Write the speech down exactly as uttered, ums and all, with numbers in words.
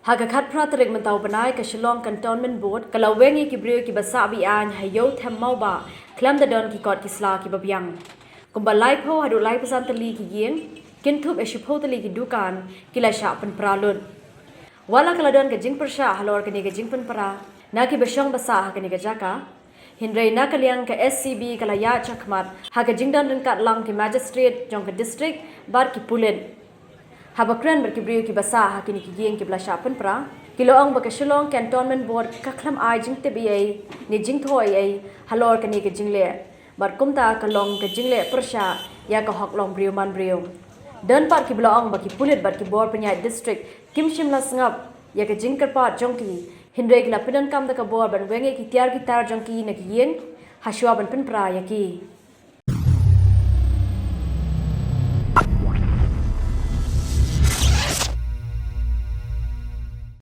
Ha ka khatphra tarik mynta u bnai, ka Shillong Cantonment Board ka la weng ïa ki briew kiba sah be-aiñ ha Ïewthem Mawbah khlem da don ki kot ki sla kiba biang. Kumba laiphew haduh laiphew san tylli ki ïing, kynthup ïa shiphew tylli ki dukan, ki la shah pynpra lut. Wat la ka la don ka jingpyrshah halor kane ka jingpynpra na kiba shong ba sah ha kane ka jaka, hynrei na ka liang ka S C B ka la ïaid shakhmat ha ka jingdon ryngkat lang ki magistrate jong ka district bad ki pulit. Haba kren bad ki briew kiba sah ha kine ki ïing kiba la shah pynpra, ki la ong ba ka Shillong Cantonment Board ka khlem ai jingtip ei ei ne jingthoh ei ei halor kane ka jingleh, bad kumta ka long ka jingleh pyrshah ïa ka hok longbriew manbriew. Don pat kiba la ong ba ki pulit bad ki bor pynïaid district kim shym la sngap ïa ka jingkyrpad jong ki, hynrei ki la pyndonkam da ka bor ban weng ïa ki tiar ki tar jong ki na ki ïing ha shuwa ban pynpra ïa ki.